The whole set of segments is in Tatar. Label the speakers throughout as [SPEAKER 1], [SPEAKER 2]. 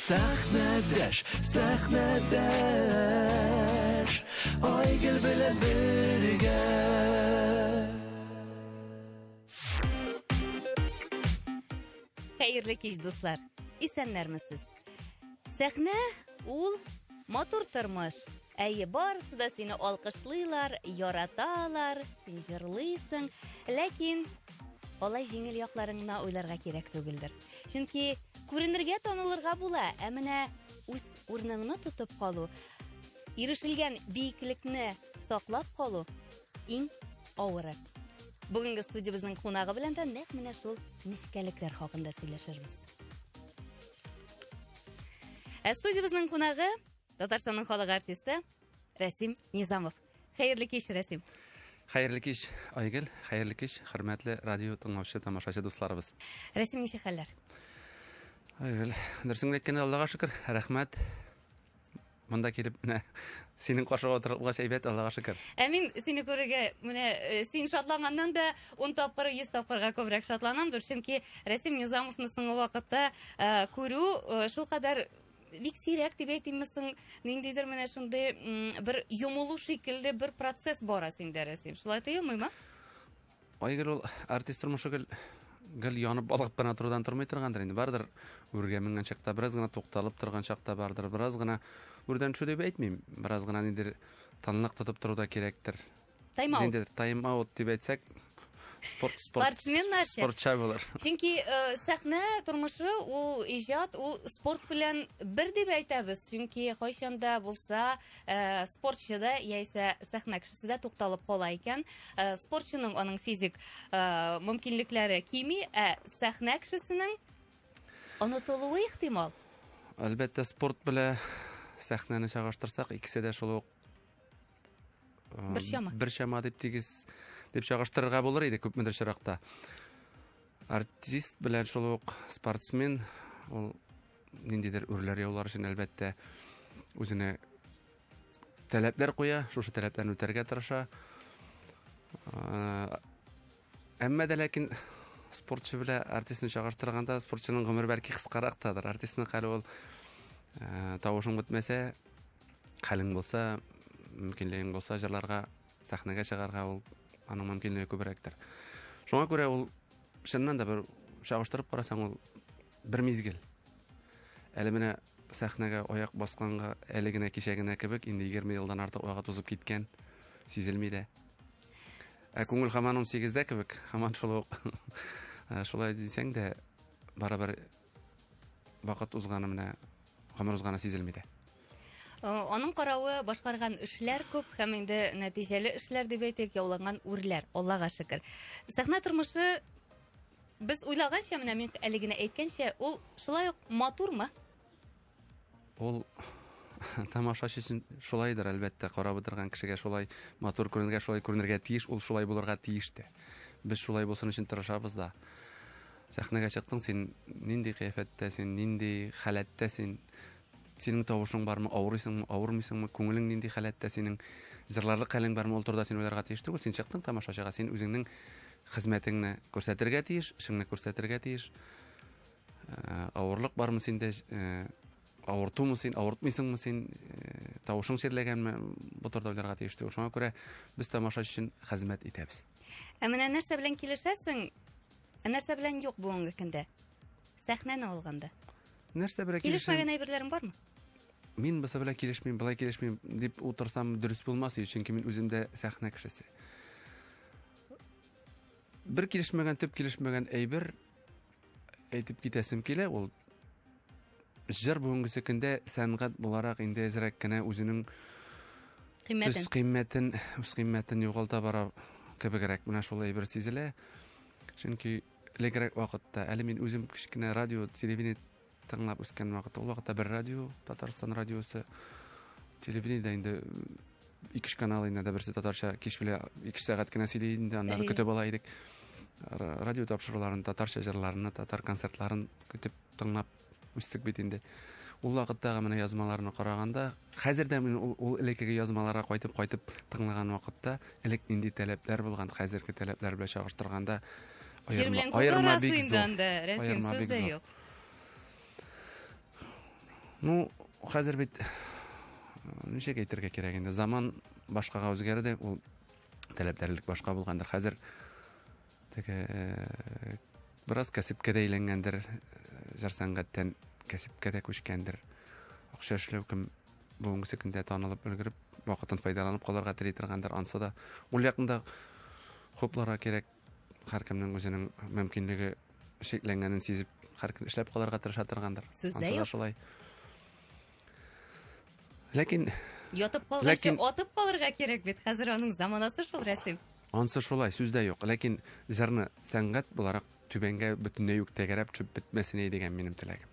[SPEAKER 1] Сәхнәдәш, сәхнәдәш, Айгөл белән бергә.
[SPEAKER 2] Хәерле кич, дуслар. Исәннәрмесез? Сәхнә ул матур тормыш. Әйе, барысы да сине алкышлыйлар, яраталар, син җырлыйсың. Ләкин алай җиңел якларын гына уйларга кирәк түгелдер. Чөнки күренергә, танылырга була, ә менә үз урыныңны тотып калу, ирешелгән биеклекне саклап калу иң авыры. Бүгенге студиябезнең кунагы белән дә нәкъ менә шул нечкәлекләр хакында сөйләшербез. Ә студиябезнең кунагы Татарстанның халык артисты Рәсим Низамов. Хәерле кич, Рәсим.
[SPEAKER 3] Хәерле кич, Айгөл, хәерле кич, хөрмәтле радио тыңлаучы, тамашачы дусларыбыз.
[SPEAKER 2] Рәсим, ничек хәлләр?
[SPEAKER 3] Айгөл, дөресен әйткәндә, Аллага шөкер, рәхмәт. Монда килеп, менә синең каршыга утырып әйбәт, Аллага шөкер.
[SPEAKER 2] Ә мин сине күрергә, менә э, син шатланганнан да 10 тапкыр, 100 тапкырга күбрәк шатланамдыр, чөнки Рәсим Низамовны соңгы вакытта э, күрү э, шулкадәр бик сирәк дип әйтимме соң, ниндидер менә шундый бер йомылу шикелле бер процесс бара синдә, Рәсим. Шулай тоелмыймы?
[SPEAKER 3] Айгөл, ул артист тормышы гел гел янып балкып кына торудан тормый торгандыр инде. Бардыр үргә менгән чакта бераз гына тукталып торган чакта бардыр, бераз гына үрдән төшү дип әйтмим, бераз гына ниндидер тынлык тотып тору да кирәктер.
[SPEAKER 2] Тайм-аут.
[SPEAKER 3] Ниндидер тайм-аут дип әйтсәк, спорт спорт
[SPEAKER 2] Спортсменнарча.
[SPEAKER 3] Спортча булыр.
[SPEAKER 2] Чөнки э, сәхнә тормышы ул иҗат, ул спорт белән бер дип әйтәбез. Чөнки кайчан да булса э, спортчы да яисә сәхнә кешесе дә тукталып кала икән, э, спортчының аның физик э, мөмкинлекләре кими, ә сәхнә кешесенең онытылуы ихтимал.
[SPEAKER 3] Әлбәттә, спорт белән сәхнәне чагыштырсак, икесе дә шул ук
[SPEAKER 2] Бер чама.
[SPEAKER 3] Бер чама дип тигез дип чагыштырырга булыр иде күпмедер чиракта. Артист белән шул ук спортсмен ул ниндидер үрләр яулар өчен әлбәттә үзенә таләпләр куя, шушы таләпләрне үтәргә тырыша. Әмма дә ләкин спортчы белән артистны чагыштырганда спортчының гомере бәлки кыскарак тадыр. Артистның хәле ул тавышың бетмәсә, хәлең булса, мөмкинлегең булса җырларга, сәхнәгә чыгарга ул аның мөмкинлеге күбрәктер. Шуңа күрә ул чыннан да бер чагыштырып карасаң, ул бер мизгел. Әле менә сәхнәгә аяк басканга әле генә кичә генә кебек, инде 20 елдан артык вакыт узып киткән, сизелми дә. Ә күңел һаман 18-дә кебек, һаман шул ук. Э, шулай дисәң дә, барыбер вакыт узганы менә гомер узганы сизелми дә.
[SPEAKER 2] Э, аның каравы башкарган эшләр күп һәм инде нәтиҗәле эшләр дип әйтик, яуланган үрләр, Аллага шөкер. Сәхнә тормышы без уйлаганча, менә мин әле генә әйткәнчә, ул шулай ук матурмы?
[SPEAKER 3] Ул тамашачы өчен шулайдыр, әлбәттә, карап утырган кешегә шулай матур күренергә, шулай күренергә тиеш, ул шулай булырга тиеш тә. Без шулай булсын өчен тырышабыз да. Сәхнәгә чыктың, син нинди кыяфәттә, син нинди халәттә син, синең тавышың бармы, авырыйсыңмы, авырмыйсыңмы, күңелең нинди халәттә синең, җырларлык хәлең бармы, ул турыда син уйларга тиеш түгел. Син чыктың тамашачыга, син үзеңнең хезмәтеңне күрсәтергә тиеш, эшеңне күрсәтергә тиеш. Э, авырлык бармы синдә, э, авыртумы син, авыртмыйсыңмы син, э, тавышың чирләгәнме, бу турыда уйларга тиеш түгел. Шуңа күрә без тамашачы өчен хезмәт итәбез.
[SPEAKER 2] Ә менә нәрсә белән килешәсең, ә нәрсә белән юк бүгенге көндә? Сәхнәне алганда.
[SPEAKER 3] Нәрсә белән
[SPEAKER 2] килешмәгән әйберләрең бармы?
[SPEAKER 3] Мин бусы белән килешмим, былай килешмим дип утырсам дөрес булмас иде, чөнки мин үзем дә сәхнә кешесе. Бер килешмәгән, төп килешмәгән әйбер әйтеп китәсем килә, ул җыр бүгенгесе көндә сәнгать буларак инде әзрәк кенә үзенең
[SPEAKER 2] кыйммәтен,
[SPEAKER 3] үз кыйммәтен, үз кыйммәтен югалта бара кебегрәк. Менә шул әйбер сизелә. Чөнки элегрәк вакытта, әле мин үзем кечкенә радио, телевидение тыңлап үскән вакытта, ул вакытта бер радио, Татарстан радиосы, телевидениедә инде ике канал инде, берсе татарча кич белән 2 сәгать кенә сөйли инде, аннары көтеп ала идек. Радио тапшыруларын, татарча җырларны, татар концертларын көтеп, тыңлап үстек бит инде. Ул вакыттагы менә язмаларны караганда, хәзер дә мин ул, ул элеккеге язмаларга кайтып-кайтып тыңлаган вакытта, элек нинди таләпләр булган, хәзерге таләпләр белән чагыштырганда,
[SPEAKER 2] Җир белән күк
[SPEAKER 3] аерма
[SPEAKER 2] арасы
[SPEAKER 3] бик
[SPEAKER 2] инде
[SPEAKER 3] зур.
[SPEAKER 2] анда, Рәсим,
[SPEAKER 3] Аерма
[SPEAKER 2] сүз
[SPEAKER 3] бик
[SPEAKER 2] дә
[SPEAKER 3] зур.
[SPEAKER 2] юк.
[SPEAKER 3] Ну, хәзер бит ничек әйтергә кирәк инде, заман башкага үзгәрде, ул таләпләрлек башка булгандыр. Хәзер теге бераз кәсепкә дә әйләнгәндер, җыр сәнгатьтән кәсепкә дә күчкәндер. Акча эшләү кем бүгенге көндә танылып өлгереп, вакытын файдаланып калырга тели торгандыр, ансы да ул якында хупларга кирәк. Һәркемнең үзенең мөмкинлеге чикләнгәнен сизеп, һәркем эшләп калырга тырыша торгандыр.
[SPEAKER 2] Сүз дә юк.
[SPEAKER 3] Шулай. Ләкин
[SPEAKER 2] ятып калганчы атып калырга кирәк бит. Хәзер аның заманасы шул, Рәсим.
[SPEAKER 3] Ансы шулай, сүз дә юк. Ләкин җырны сәнгать буларак түбәнгә бөтенләй үк тәгәрәп төшеп бетмәсен иде дигән минем теләгем.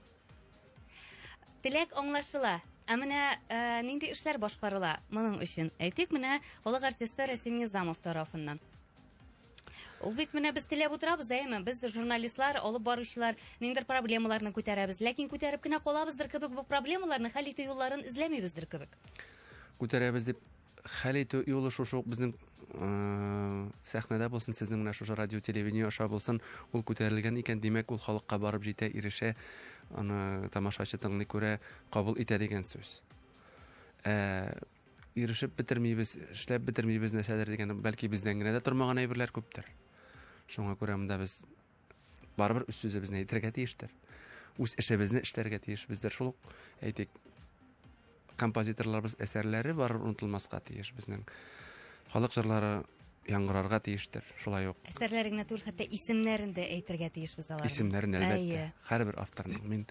[SPEAKER 2] Теләк аңлашыла. Ә менә нинди эшләр башкарыла моның өчен? Әйтик, менә халык артисты Рәсим Низамов тарафыннан. Ул бит менә без теләп утырабыз, әйеме? Без журналистлар, алып баручылар ниндидер проблемаларны күтәрәбез. Ләкин күтәреп кенә калабыздыр кебек, бу проблемаларны хәл итү юлларын эзләмибездер кебек.
[SPEAKER 3] Күтәрәбез дип хәл итү юлы шушы ук безнең сәхнәдә булсын, сезнең менә шушы радио телевидение аша булсын, ул күтәрелгән икән, димәк, ул халыкка барып җитә, ирешә, аны тамашачы тыңлый, күрә, кабул итә дигән сүз. Ирешеп бетермибез, эшләп бетермибез нәрсәдер дигән, бәлки бездән генә дә тормаган әйберләр күптер. Шуңа күрә монда без барыбер үз сүзебезне әйтергә тиештер. Үз эшебезне эшләргә тиешбездер. Шул ук, әйтик, композиторларыбыз әсәрләре барыбер онытылмаска тиеш, безнең халык җырлары яңгырарга тиештер. Шулай ук
[SPEAKER 2] әсәрләре генә түгел, хәтта исемнәрен дә әйтергә тиешбез аларның.
[SPEAKER 3] Исемнәрен, әлбәттә. Һәрбер авторның. Мин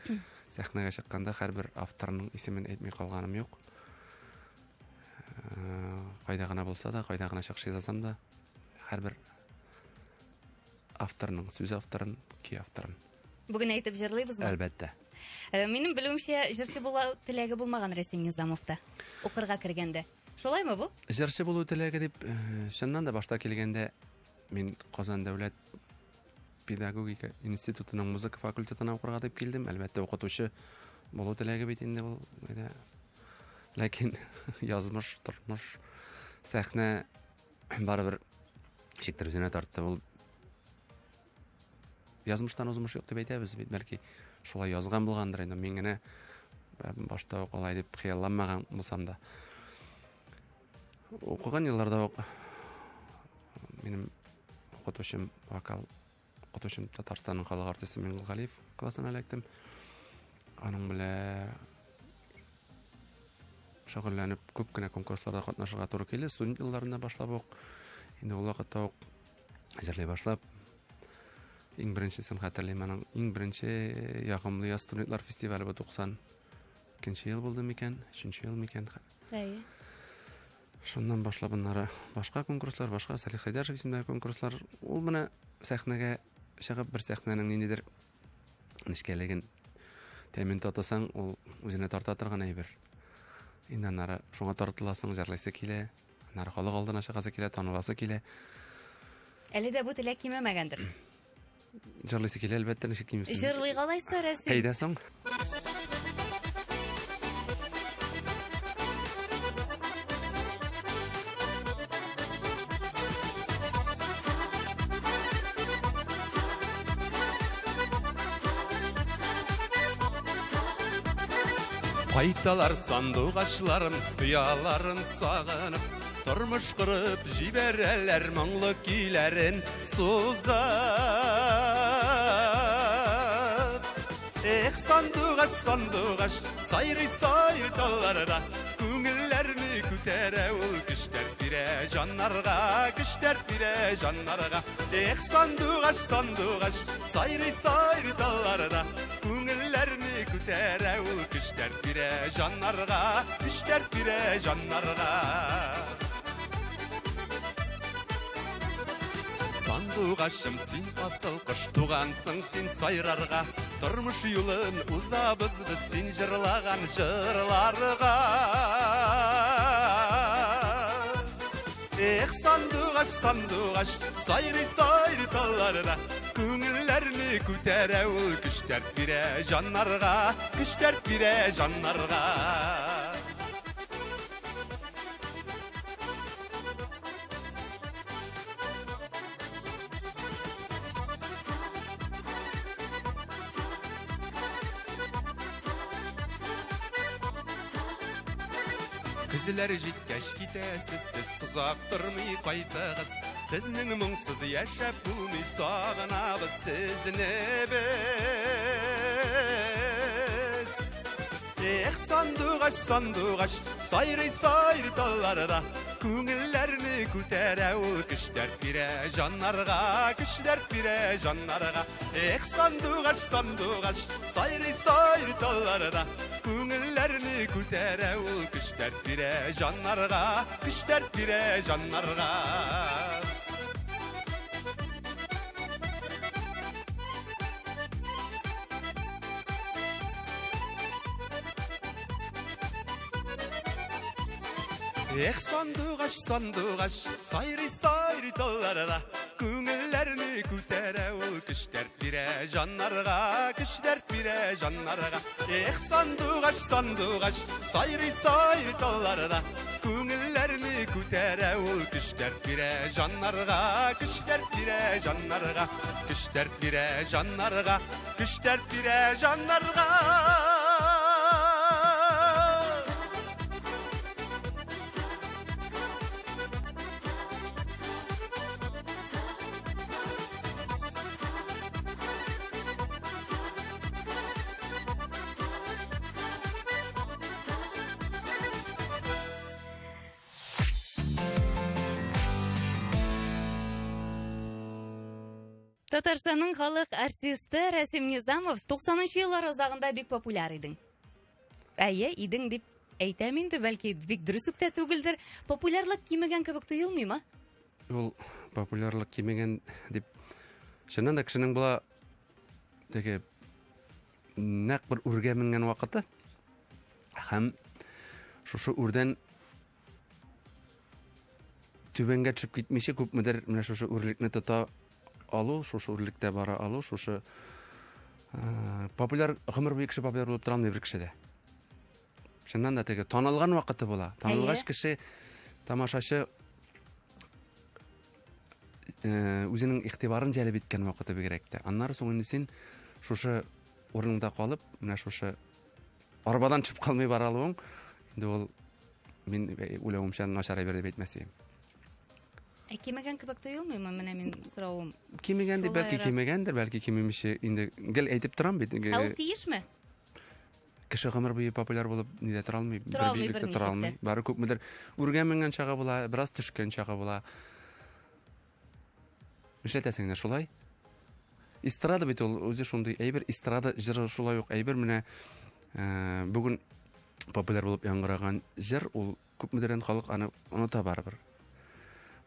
[SPEAKER 3] сәхнәгә чыкканда һәрбер авторның исемен әйтми калганым юк. Кайда гына булса да, кайда гына чыгыш ясасам да, һәрбер авторның, сүз авторын, көй авторын.
[SPEAKER 2] Бүген әйтеп җырлыйбызмы?
[SPEAKER 3] Әлбәттә.
[SPEAKER 2] Минем белүемчә, җырчы булу теләге булмаган Рәсим Низамовта укырга кергәндә. Шулаймы бу?
[SPEAKER 3] Җырчы булу теләге дип, чыннан да башта килгәндә мин Казан дәүләт педагогика институтының музыка факультетына укырга дип килдем. Әлбәттә, укытучы булу теләге бит инде ул. Ләкин язмыш, тормыш, сәхнә барыбер ничектер үзенә тартты. Ул язмыштан узмыш юк дип әйтәбез бит, бәлки шулай язган булгандыр инде. Мин генә башта ук алай дип хыялланмаган булсам да. Укыган елларда ук минем укытучым, вокал укытучым Татарстанның халык артисты Миңгол Галиев классына эләктем. Аның белән шөгыльләнеп күп кенә конкурсларда катнашырга туры килде. Студент елларында башлап ук, инде ул вакытта ук җырлый башлап, иң беренчесен хәтерлим, аның иң беренче Ягымлы яз студентлар фестивале бу 92 ел булды микән, 3 ел микән?
[SPEAKER 2] Әйе.
[SPEAKER 3] Шуннан башлап аннары башка конкурслар, башка Салих Сәйдәшев исемендәге конкурслар. Ул менә сәхнәгә чыгып бер сәхнәнең ниндидер нечкәлеген тәмен татысаң, ул үзенә тарта торган әйбер. Инде аннары шуңа тартыласың, җырлыйсы килә, аннары халык алдына чыгасы килә, таныласы килә.
[SPEAKER 2] Әле дә бу теләк кимемәгәндер.
[SPEAKER 3] Җырлыйсы килә, әлбәттә, ничек кимесен.
[SPEAKER 2] Җырлыйк алайса, Рәсим.
[SPEAKER 3] Әйдә соң. Кайталар сандугачларым, ояларын сагынып, тормыш корып җибәрәләр моңлы көйләрен сузып. Эх, сандугач, сандугач, сайрый сайрый талларда, күңелләрне күтәрә ул, көч дәрт бирә җаннарга, көч дәрт бирә җаннарга. Эх, сандугач, сандугач, сайрый сайрый талларда, күңелләрне күтәрә ул, көч дәрт бирә җаннарга, көч дәрт бирә җаннарга. Сандугачым, син асыл кош, тугансың син сайрарга, тормыш юлын узабыз без син җырлаган җырларга. Эх, сандугач, сандугач, сайрый сайрый талларда, күңелләрне күтәрә ул, көч дәрт бирә җаннарга, көч дәрт бирә җаннарга. Көзләр җиткәч китәсез сез, озак тормый кайтыгыз. Сезнең моңсыз яшәп булмый, сагынабыз сезне без. Эх, сандугач, сандугач, сайрый, сайрый талларда, күңелләрне күтәрә ул, көч дәрт бирә җаннарга, көч дәрт бирә җаннарга. Эх, сандугач, сандугач, сайрый, сайрый талларда, күңелләрне күтәрә ул, көч дәрт бирә җаннарга, көч дәрт бирә җаннарга. Эх, сандугач, сандугач, сайрый, сайрый талларда, күңелләрне күтәрә ул, көч дәрт бирә җаннарга, көч дәрт бирә җаннарга. Эх, сандугач, сандугач, сайрый, сайрый талларда, күңелләрне күтәрә ул, көч дәрт бирә җаннарга, көч дәрт бирә җаннарга, көч дәрт бирә җаннарга, көч дәрт бирә җаннарга.
[SPEAKER 2] Татарстанның халык артисты Рәсим Низамов, 90 еллар азагында бик популяр идең. Әйе, идең дип әйтәм инде, бәлки бик дөрес үк тә түгелдер. Популярлык кимегән кебек тоелмыймы?
[SPEAKER 3] Ул популярлык кимегән дип, чыннан да кешенең була теге нәкъ бер үргә менгән вакыты һәм шушы үрдән түбәнгә төшеп китмичә күпмедер менә шушы үрлекне тота алу, шушы үрлектә бара алу, шушы э, популяр гомер буе кеше популяр булып тора алмый бер кеше дә. Чыннан да теге танылган вакыты була. Танылгач кеше тамашачы э, үзенең игътибарын җәлеп иткән вакыты бигрәк тә. Аннары соң инде син шушы урыныңда калып, менә шушы арбадан төшеп калмый бара алуың, инде ул мин э, уйлавымча начар әйбер дип әйтмәс идем.
[SPEAKER 2] Ә кимегән кебек тоелмыймы? Менә мин соравым.
[SPEAKER 3] Кимегән дип, бәлки
[SPEAKER 2] Шулайрак.
[SPEAKER 3] кимегәндер, бәлки кимемичә инде гел әйтеп торам бит.
[SPEAKER 2] Ә ул тиешме?
[SPEAKER 3] Кеше гомер буе популяр булып нидә тора алмый,
[SPEAKER 2] Тора алмый
[SPEAKER 3] биеклектә
[SPEAKER 2] берничек
[SPEAKER 3] тора
[SPEAKER 2] тә.
[SPEAKER 3] алмый. Бары күпмедер үргә менгән чагы була, бераз төшкән чагы була. Нишләтәсең инде шулай? Эстрада бит ул үзе шундый әйбер, эстрада җыры шулай ук әйбер. Менә э, бүген популяр булып яңгыраган җыр ул күпмедердән халык аны оныта барыбер.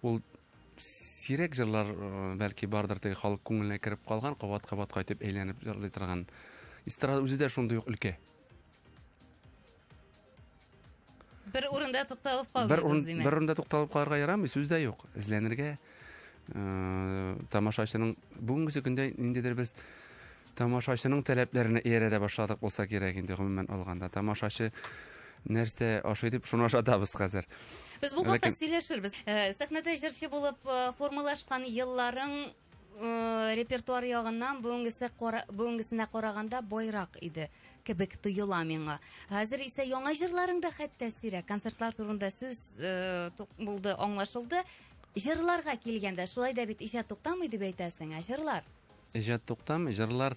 [SPEAKER 3] Ул сирәк җырлар э, бәлки бардыр теге халык күңеленә кереп калган, кабат-кабат кайтып әйләнеп җырлый торган. Эстрада үзе дә шундый ук өлкә.
[SPEAKER 2] Бер урында тукталып
[SPEAKER 3] Бер
[SPEAKER 2] калмыйбыз,
[SPEAKER 3] урын,
[SPEAKER 2] димәк.
[SPEAKER 3] бер урында тукталып калырга ярамый, сүз дә юк. Эзләнергә э, тамашачының бүгенге көндә ниндидер без тамашачының таләпләренә иярә дә башладык булса кирәк инде гомумән алганда. Тамашачы нәрсә ашый дип шуны ашатабыз хәзер.
[SPEAKER 2] Без бу хакта
[SPEAKER 3] Ләкин-
[SPEAKER 2] сөйләшербез. Э, Сәхнәдә җырчы булып э, формалашкан елларың э, репертуар ягыннан бүгенгесе кара, бүгенгесенә караганда байрак иде кебек тоела миңа. Хәзер исә яңа җырларың да хәтта сирәк. Концертлар турында сүз э, тук- булды, аңлашылды. Җырларга килгәндә, шулай да бит иҗат туктамый дип әйтәсең, ә җырлар?
[SPEAKER 3] Иҗат туктамый, җырлар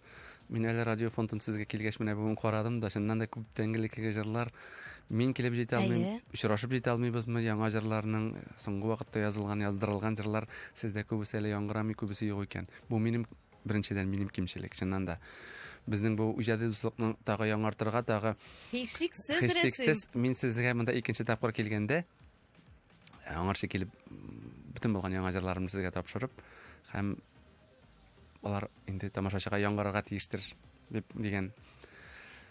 [SPEAKER 3] мин әле радио фондын сезгә килгәч менә бүген карадым да, чыннан да күптәнге элеккеге җырлар мин килеп җитә алмыйм,
[SPEAKER 2] Әйе.
[SPEAKER 3] очрашып җитә алмыйбызмы яңа җырларның соңгы вакытта язылган, яздырылган җырлар сездә күбесе әле яңгырамый, күбесе юк икән. Бу минем беренчедән минем кимчелек, чыннан да. Безнең бу иҗади дуслыкны тагы яңартырга, тагы
[SPEAKER 2] Һичшиксез, Рәсим.
[SPEAKER 3] һичшиксез мин сезгә монда икенче тапкыр килгәндә аңарчы килеп бөтен булган яңа җырларымны сезгә тапшырып һәм алар инде тамашачыга яңгырарга тиештер дип дигән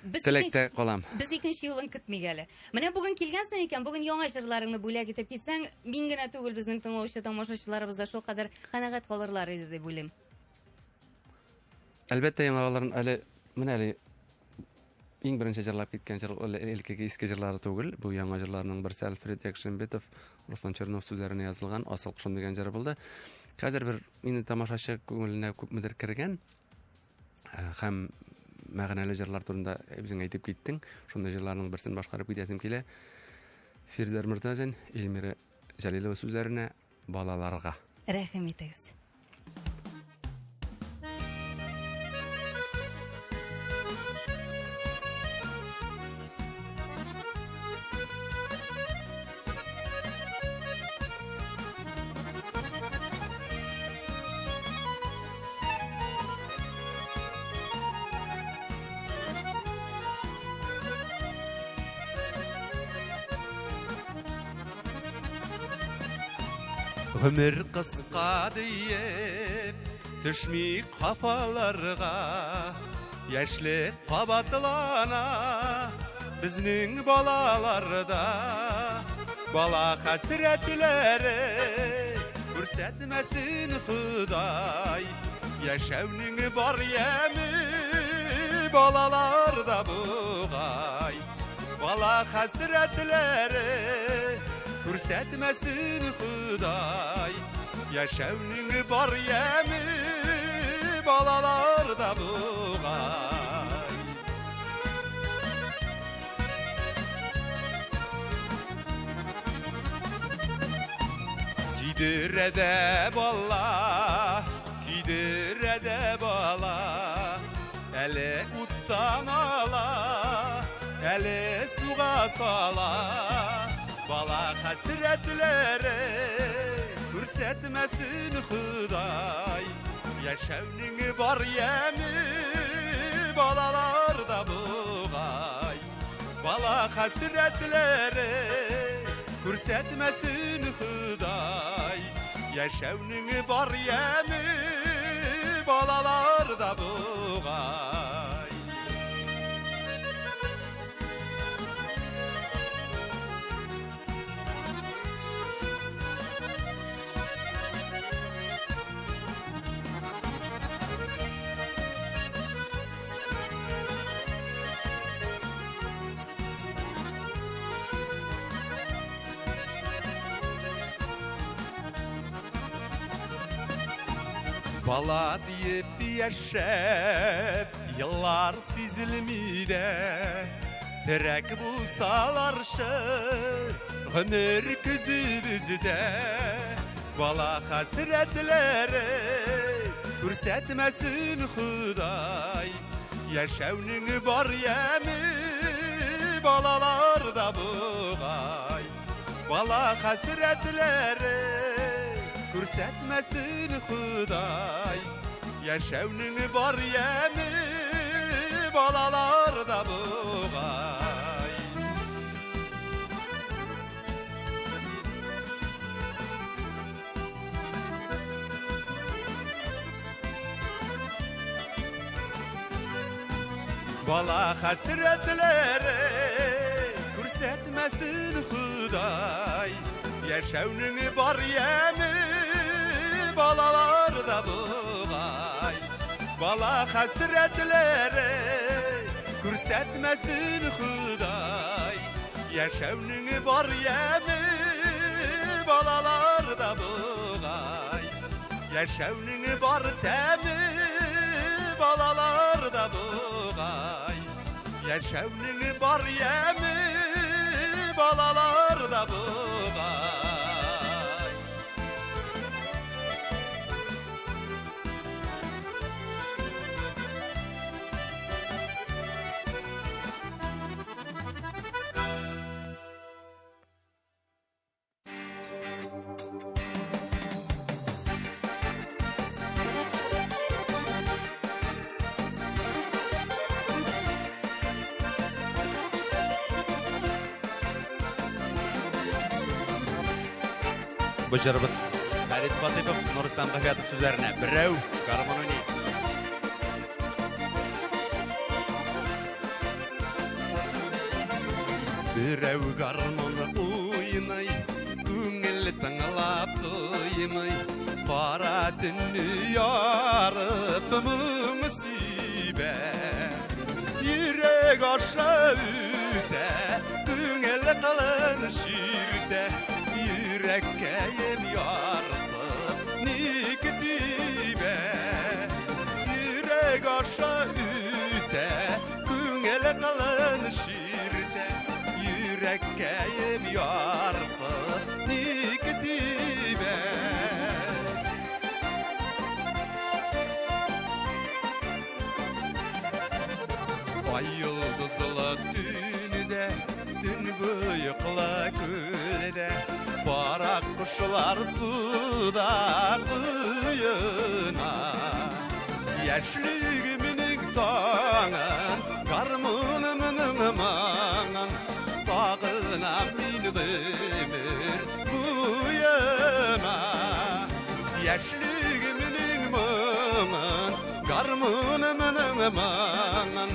[SPEAKER 2] Без
[SPEAKER 3] теләктә
[SPEAKER 2] икенче-
[SPEAKER 3] калам.
[SPEAKER 2] Без икенче юлын көтмик әле. Менә бүген килгәнсең икән, бүген яңа җырларыңны бүләк итеп китсәң, мин генә түгел, безнең тыңлаучы тамашачыларыбыз да шулкадәр канәгать калырлар иде дип уйлыйм.
[SPEAKER 3] Әлбәттә, яңаларын әле менә әле иң беренче җырлап киткән җыр ул элеккеге иске җырлары түгел. Бу яңа җырларның берсе Альфред Якшимбетов, Руслан Чернов сүзләренә язылган Асыл кошым дигән җыры булды. Хәзер бер инде тамашачы күңеленә күпмедер кергән э, һәм мәгънәле җырлар турында үзең әйтеп киттең. Шундый җырларның берсен башкарып китәсем килә. Фирдәр Мортазин, Эльмира Җәлилова сүзләренә балаларга.
[SPEAKER 2] Рәхим итегез.
[SPEAKER 3] Гомер кыска диеп, төшми хафаларга, яшьлек кабатлана безнең балаларда. Бала хәсрәтләре күрсәтмәсен Ходай, яшәүнең бар яме балаларда бугай. Бала хәсрәтләре күрсәтмәсен Ходай, яшәүнең бар яме балаларда бугай. Сөйдерә дә бала, көйдерә дә бала, әле уттан ала, әле суга сала. Бала хәсрәтләре күрсәтмәсен Ходай, яшәүнең бар яме балаларда бугай. Бала хәсрәтләре күрсәтмәсен Ходай, яшәүнең бар яме балаларда бугай. Бала диеп яшәп, еллар сизелми дә, терәк булсаларчы, гомер көзебездә. Бала хәсрәтләре күрсәтмәсен Ходай, яшәүнең бар яме балаларда бугай. Бала хәсрәтләре күрсәтмәсен Ходай, яшәүнең бар яме балаларда бугай. Бала хәсрәтләре күрсәтмәсен Ходай, яшәүнең бар яме балаларда бугай. Бала хәсрәтләре күрсәтмәсен Ходай, яшәүнең бар яме балаларда бугай. Яшәүнең бар тәме балаларда бугай. Яшәүнең бар яме балаларда бугай.
[SPEAKER 4] Бу җырыбыз Фәрит Фатыйхов, Нурислам Гафиятов сүзләренә. Берәү гармун уйный.
[SPEAKER 3] Берәү гармун уйный, күңел тыңлап туймый, кара төнне ярып моң сибә. Йөрәк аша үтә, күңел кылын чиртә, йөрәккәем ярсып ник тибә. Йөрәк аша үтә, күңел кылын чиртә, йөрәк
[SPEAKER 4] Йөрәккәем ярсып ник тибә? Ай йолдызлы төндә, төн буеклы күлдә, Бара кошлар суда коена. Яшьлегемнең таңын, гармунымның моңын сагынам мин гомер буена. Яшьлегемнең моңын, гармунымның моңын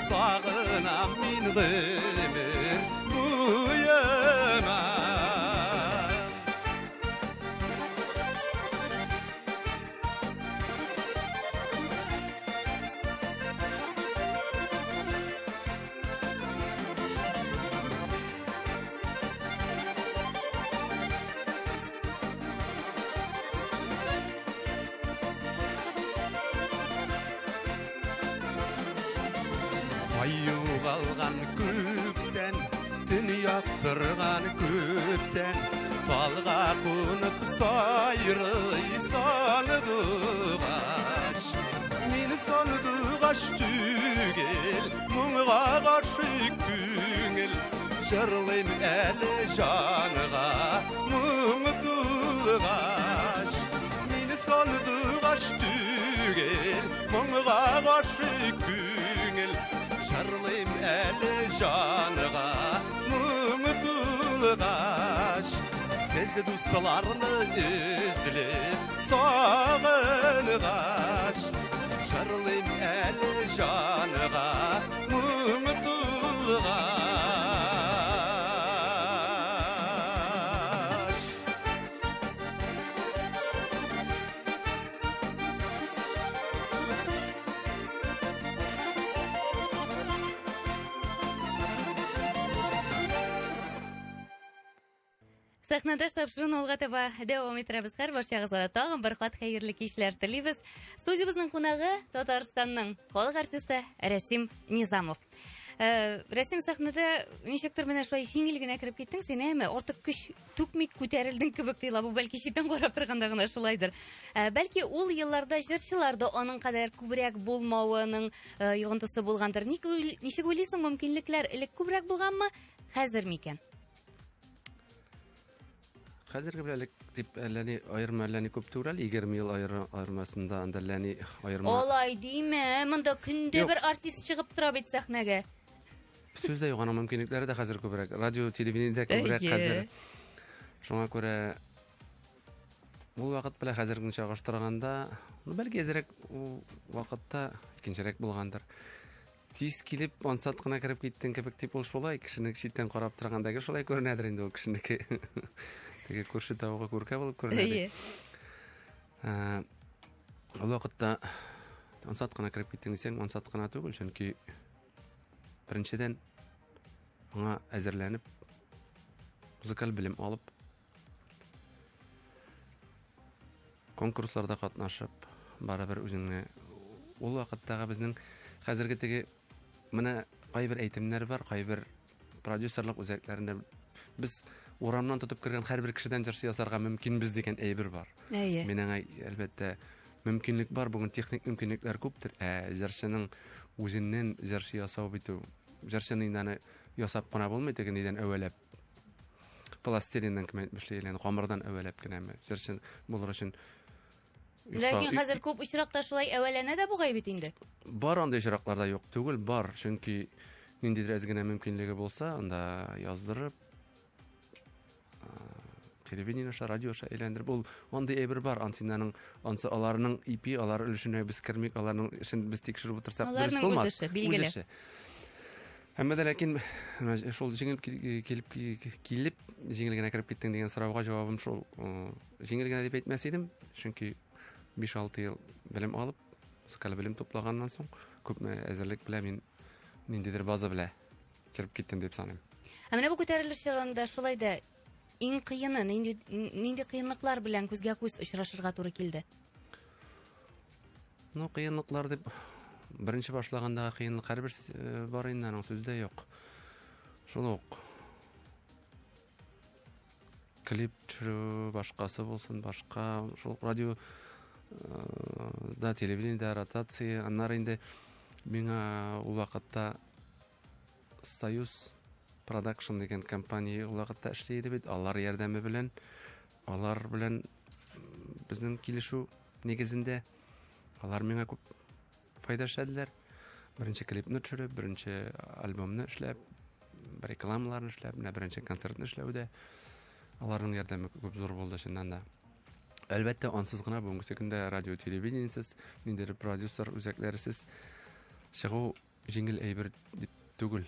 [SPEAKER 4] сагынам мин гомер буена. Ай югалган күктән, төн яктырган күктән, Талга кунып сайрый сандугач. Мин сандугач түгел, моңга гашыйк күңел, Җырлыйм әле җанга моң тулгач. Мин сандугач түгел, моңга гашыйк күңел, Җырлыйм әле җанга моң тулгач. Сез дусларны өзелеп сагынгач, Җырлыйм әле җанга моң тулгач.
[SPEAKER 2] Сәхнәдәш тапшыруын алга таба дәвам иттерәбез. Һәр барчагызга да тагын бер кат хәерле кичләр телибез. Студиябезнең кунагы Татарстанның халык артисты Рәсим Низамов. Рәсим, сәхнәдә ничектер менә шулай җиңел генә кереп киттең син, әме? Артык көч түкми күтәрелдең кебек тоела. Бу бәлки читтән карап торганда гына шулайдыр. Бәлки ул елларда җырчылар да аның кадәр күбрәк булмавының йогынтысы булгандыр. Ничек уйлыйсың, мөмкинлекләр элек күбрәк булганмы, хәзер микән?
[SPEAKER 3] Хәзерге белән элек дип әллә ни аерма әллә ни күп түгел әле, 20 ел аермасында анда әллә ни аерма.
[SPEAKER 2] Алай димә, монда көндә
[SPEAKER 3] Юк.
[SPEAKER 2] бер артист чыгып тора бит сәхнәгә.
[SPEAKER 3] Сүз дә юк, аның мөмкинлекләре дә хәзер күбрәк. Радио, телевидение дә күбрәк
[SPEAKER 2] Әйе.
[SPEAKER 3] хәзер. Шуңа күрә ул вакыт белән хәзергене чагыштырганда, ну, бәлки әзрәк ул вакытта икенчерәк булгандыр. Тиз килеп, ансат кына кереп киттең кебек дип ул шулай, кешене читтән карап торганда гел шулай күренәдер инде ул кешенеке. Теге күрше тавыгы күркә булып күренә.
[SPEAKER 2] Әйе.
[SPEAKER 3] Ул вакытта ансат кына кереп киттең дисәң, ансат кына түгел, чөнки беренчедән аңа әзерләнеп, музыкаль белем алып, конкурсларда катнашып, барыбер үзеңне ул вакыттагы безнең хәзерге теге менә кайбер әйтемнәр бар, кайбер продюсерлык үзәкләрендә без урамнан тотып кергән һәрбер кешедән җырчы ясарга мөмкинбез дигән әйбер бар.
[SPEAKER 2] Әйе.
[SPEAKER 3] Мин аңа әлбәттә мөмкинлек бар, бүген техник мөмкинлекләр күптер. Җырчының үзеннән җырчы ясау бит ул. Җырчыны инде аны ясап кына булмый, теге нидән әвәләп. Пластилиннан кем әйтмешли, ягъни камырдан әвәләп кенәме. Җырчы булыр өчен
[SPEAKER 2] Ләкин хәзер күп очракта шулай әвәләнә дә бугай бит инде.
[SPEAKER 3] Бар андый очракларда юк түгел, бар. Чөнки ниндидер әз генә мөмкинлеге булса, анда яздырып, телевидение аша, радио аша әйләндереп, ул андый әйбер бар. Ансинаның, ансы аларның ипи, алар өлешенә без кермик, аларның эшен без тикшереп утырсак, дөрес
[SPEAKER 2] Аларның үз
[SPEAKER 3] булмас.
[SPEAKER 2] эше, билгеле.
[SPEAKER 3] Үз эше. Әмма дә ләкин менә шул җиңел килеп, җиңел генә кереп киттең дигән сорауга җавабым шул, җиңел генә дип әйтмәс идем, чөнки биш-алты ел белем алып, музыкаль белем туплаганнан соң, күпме әзерлек белән мин ниндидер база белән кереп киттем дип саныйм.
[SPEAKER 2] Ә менә бу күтәрелеш чорында шулай да иң кыены, нинди кыенлыклар белән күзгә күз очрашырга туры килде?
[SPEAKER 3] Ну, кыенлыклар дип беренче башлагандагы кыенлык һәрбер бар инде, аның сүзе дә юк. Шул ук Клип төшерү, башкасы булсын, башка шул радио да, телевидениедә ротация, аннары инде миңа ул вакытта Союз Продакшн дигән компания ул вакытта эшли иде бит, алар ярдәме белән, алар белән безнең килешү нигезендә алар миңа күп файда эшләделәр. Беренче клипны төшереп, беренче альбомны эшләп, рекламаларны эшләп, менә беренче концертны эшләүдә аларның ярдәме күп зур булды чыннан да. Әлбәттә, ансыз гына бүгенге көндә радио, телевидениесез, ниндидер продюсер үзәкләресез чыгу җиңел әйбер дип түгел.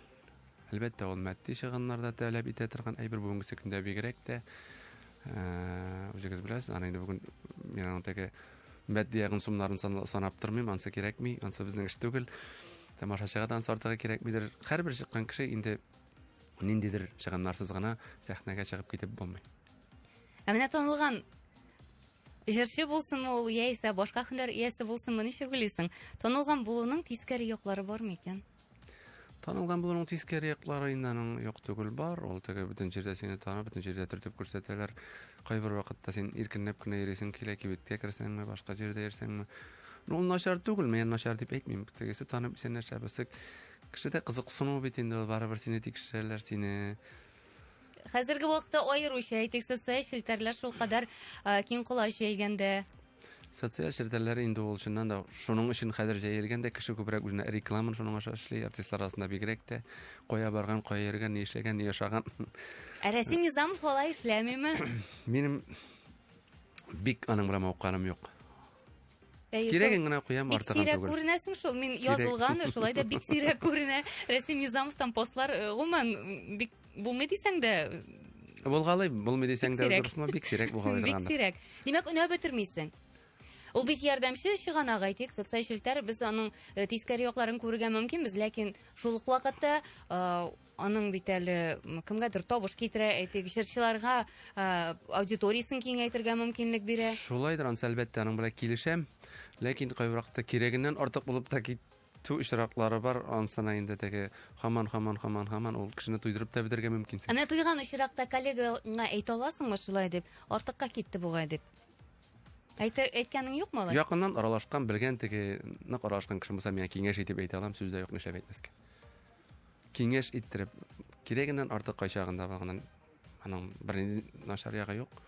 [SPEAKER 3] Әлбәттә, ул матди чыгымнар да таләп итә торган әйбер бүгенге көндә бигрәк тә. Үзегез беләсез, аны инде бүген мин аның теге матди ягын сумнарын санап тормыйм, ансы кирәкми, ансы безнең эш түгел. Тамашачыга да ансы артыгы кирәкмидер. Һәрбер чыккан кеше инде ниндидер чыгымнарсыз гына сәхнәгә чыгып китеп булмый.
[SPEAKER 2] Ә менә танылган җырчы булсынмы ул, яисә башка һөнәр иясе булсынмы, ничек уйлыйсың? Танылган булуның тискәре яклары бармы икән?
[SPEAKER 3] Танылган булуның тискәре яклары инде аның юк түгел бар. Ул теге бөтен җирдә сине танып, бөтен җирдә төртеп күрсәтәләр. Кайбер вакытта син иркенләп кенә йөрисең килә, кибеткә керсәңме, башка җирдә йөрсәңме. Ну, ул начар түгел, мин начар дип әйтмим. Тегесе танып исәнләшә, берсе кешедә кызыксыну бит инде ул, барыбер сине тикшерәләр, сине.
[SPEAKER 2] Хәзерге вакытта аеруча, әйтик, социаль челтәрләр шулкадәр киң колач җәйгәндә.
[SPEAKER 3] Социаль челтәрләр инде ул чыннан да шуның өчен хәзер җәелгән дә, кеше күбрәк үзенә рекламаны шуның аша эшли, артистлар арасында бигрәк тә кая барган, кая йөргән, ни эшләгән, ни ашаган.
[SPEAKER 2] Ә Рәсим Низамов алай эшләмиме?
[SPEAKER 3] Минем бик аның белән мавыкканым юк. Кирәген генә куям,
[SPEAKER 2] артыгын түгел. Бик сирәк күренәсең шул. Мин язылган, шулай да бик сирәк күренә. Рәсим Низамовтан постлар гомумән бик булмый дисәң дә.
[SPEAKER 3] Булгалый, булмый дисәң дә дөресме, бик сирәк булгалый.
[SPEAKER 2] Бик сирәк. Димәк, өнәп бетермисең. Ул бит ярдәмче чыганак, әйтик, социаль челтәр, без аның тискәре якларын күрергә мөмкинбез, ләкин шул ук вакытта аның бит әле кемгәдер табыш китерә, әйтик, җырчыларга аудиториясен киңәйтергә мөмкинлек бирә.
[SPEAKER 3] Шулайдыр, ансы әлбәттә, аның белән килешәм. Ләкин кайбер вакытта кирәгеннән артык булып та китү очраклары бар. Ансына инде теге һаман, һаман, һаман, һаман ул кешене туйдырып та бетерергә мөмкинсең.
[SPEAKER 2] Ә менә туйган очракта коллегаңа әйтә аласыңмы шулай дип? Артыкка китте бугай дип. Әйтер, әйткәнең юкмы алай?
[SPEAKER 3] Якыннан аралашкан, белгән теге нык аралашкан кешем булса, миңа киңәш итеп әйтә алам, сүз дә юк, нишләп әйтмәскә. Киңәш иттереп, кирәгеннән артык кайчагында булганнан аның бернинди начар ягы юк.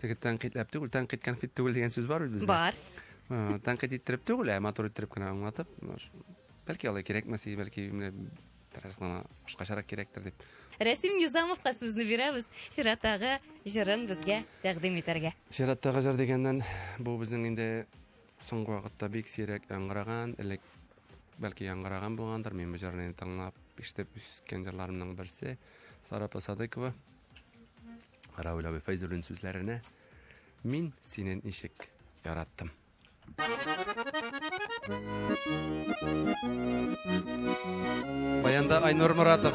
[SPEAKER 3] Теге тәнкыйтьләп түгел, тәнкыйть конфет түгел дигән сүз бар бит бездә.
[SPEAKER 2] Бар.
[SPEAKER 3] Тәнкыйть иттереп түгел, ә матур иттереп кенә аңлатып, бәлки алай кирәкмәс, бәлки менә бераз гына башкачарак кирәктер дип.
[SPEAKER 2] Рәсим Низамовка сүзне бирәбез, чираттагы җырын безгә тәкъдим итәргә.
[SPEAKER 3] Чираттагы җыр дигәннән, бу безнең инде соңгы вакытта бик сирәк яңгыраган, элек бәлки яңгыраган булгандыр, мин бу җырны инде тыңлап, ишетеп үскән җырларымның берсе. Сара апа Садыкова, Равил абый Фәйзуллин сүзләренә Мин сине ничек яраттым. Баянда Айнур Муратов.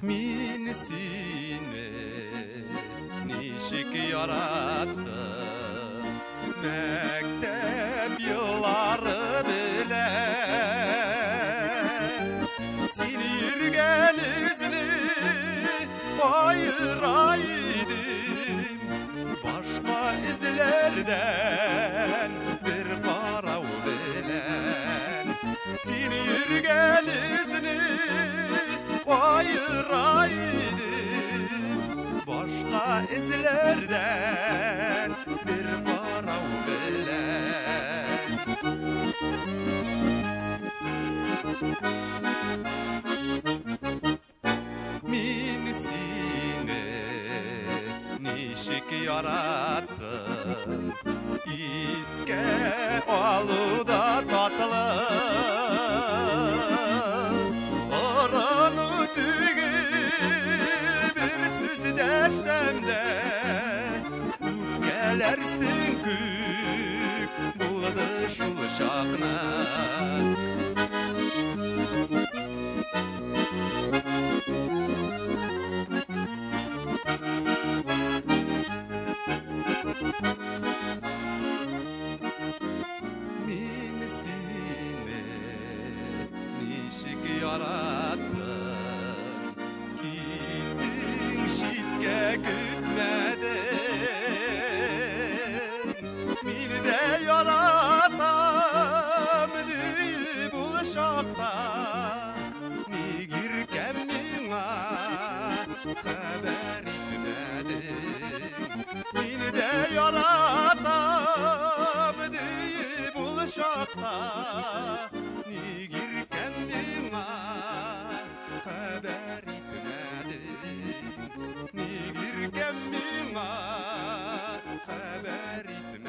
[SPEAKER 4] Мин сине ничек яраттым Мәктәп еллары белән Син йөргән эзне аера идем Башка эзләрдән бер карау белән Син йөргән эзне аера идем Башка эзләрдән бер карау белән. Мин сине ничек яраттым, искә алу да татлы. Орыну түгел, бер сүз дәшсәм дә, үпкәләрсең күк булды шул чакны. Мине дә яратам диеп ул чакта ник иркәм миңа хәбәр итмәдең? Мине дә яратам диеп ул чакта ник иркәм миңа хәбәр итмәдең? Ник иркәм миңа хәбәр итмәдең?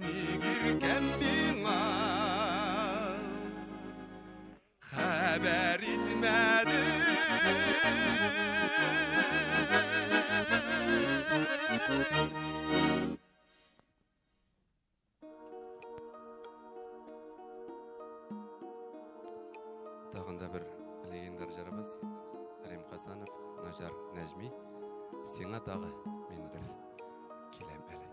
[SPEAKER 4] Ник иркәм миңа хәбәр итмәдең?
[SPEAKER 3] Тагын да бер легендар җырыбыз Рим Хасанов, Наҗар Нәҗми. Сиңа тагы мин бер киләм әле.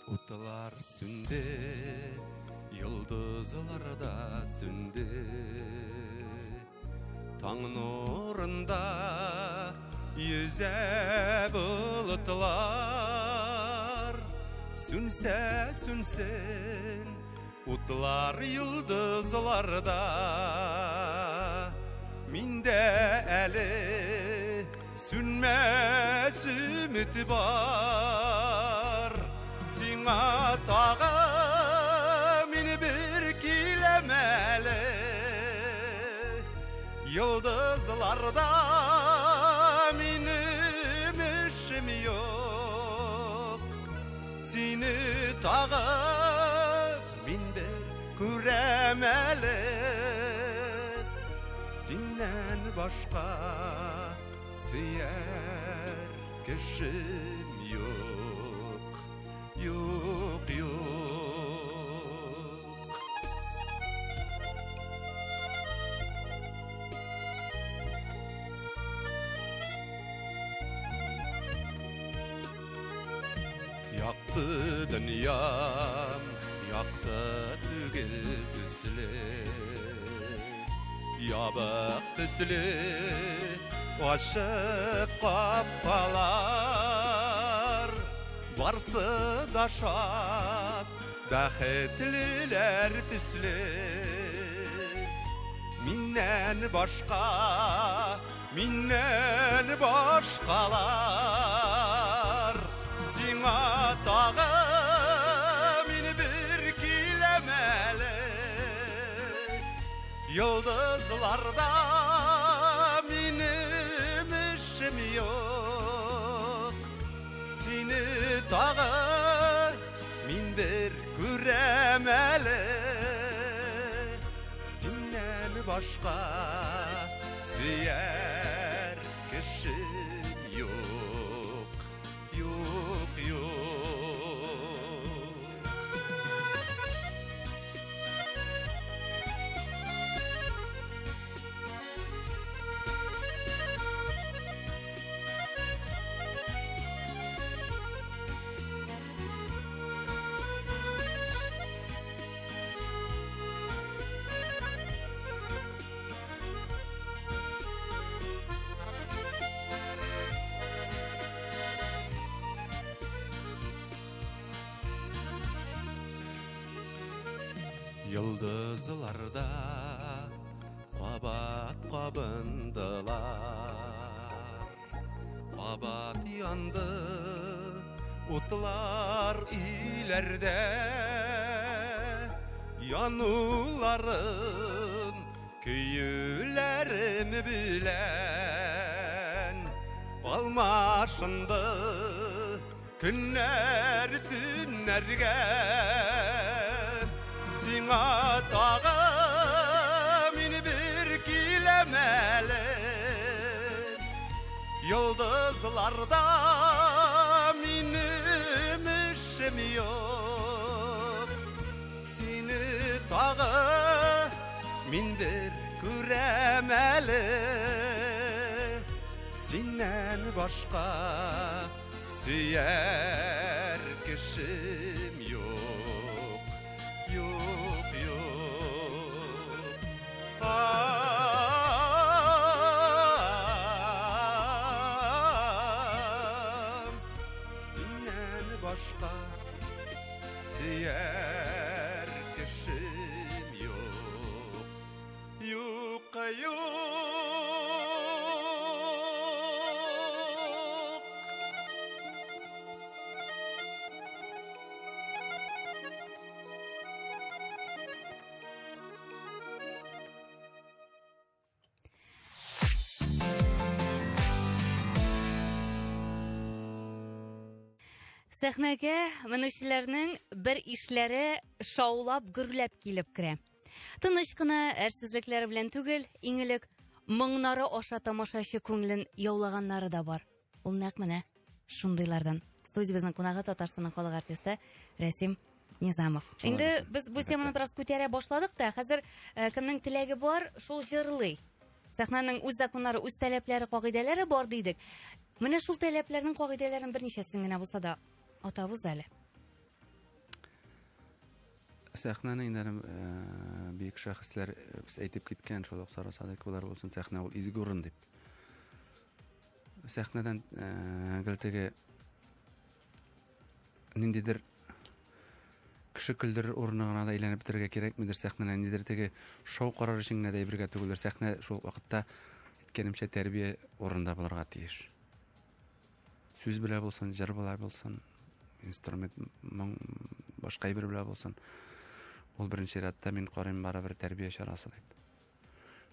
[SPEAKER 3] Утлар сүнде, йолдызлар да сүнде. Таң нурында йөзә болытлар. Сүнсә сүнсен утлар йолдызларда. Миндә әле сүнмәс өмет бар. Сиңа тагы мин бер киләм әле. Йолдызларда минем эшем юк. Сине тагы мин бер күрәм әле. Синнән башка сөяр кешем юк, юк, юк. Якты дөньям, якты түгел төсле, ябык төсле, ачык капкалар. Барсы да шат, бәхетлеләр төсле. Миннән башка, миннән башкалар. Сиңа тагы мин бер киләм әле. Йолдызларда минем эшем юк. Сине тагы мин бер күрәм әле. Синнән башка сөяр кешем юк, юк, юк. Йолдызларда кабат кабындылар, кабат янды утлар өйләрдә. Януларын көюләрем белән алмашынды көннәр төннәргә. Сиңа тагы мин бер киләм әле. Йолдызларда минем эшем юк. Сине тагы мин бер күрәм әле. Синнән башка Сөяр кешем юк, юк, юк. Ам, Синнән башка сөяр кешем юк, юк, юк.
[SPEAKER 2] Сәхнәгә менүчеләрнең бер ишләре шаулап гөрләп килеп керә. Тыныч кына әрсезлекләре белән түгел, иң элек моңнары аша тамашачы күңелен яулаганнары да бар. Ул нәкъ менә шундыйлардан. Студиябезнең кунагы Татарстанның халык артисты Рәсим Низамов.
[SPEAKER 3] Шулай
[SPEAKER 2] Инде
[SPEAKER 3] булсын,
[SPEAKER 2] без бу
[SPEAKER 3] әлбәттә.
[SPEAKER 2] теманы бераз күтәрә башладык та, хәзер э, кемнең теләге бар, шул җырлый. Сәхнәнең үз законнары, үз таләпләре, кагыйдәләре бар дидек. Менә шул таләпләрнең кагыйдәләрен берничәсен генә булса да атап уз әле.
[SPEAKER 3] Сәхнәне инде әле, бөек шәхесләр без әйтеп киткән, шул ук Сара Садыйковалар булсын, сәхнә ул изге урын дип. Сәхнәдән гел теге ниндидер кеше көлдерер урыны гына да әйләнеп бетерергә кирәкмидер сәхнәдән, ниндидер теге шоу карар өчен генә дә әйбергә түгелдер. Сәхнә шул вакытта әйткәнемчә тәрбия урынында булырга тиеш. Сүз белә булсын, җыр белә булсын, инструмент, моң, башка әйбер белә булсын. Ул беренче чиратта мин карыйм барыбер тәрбия чарасы дип.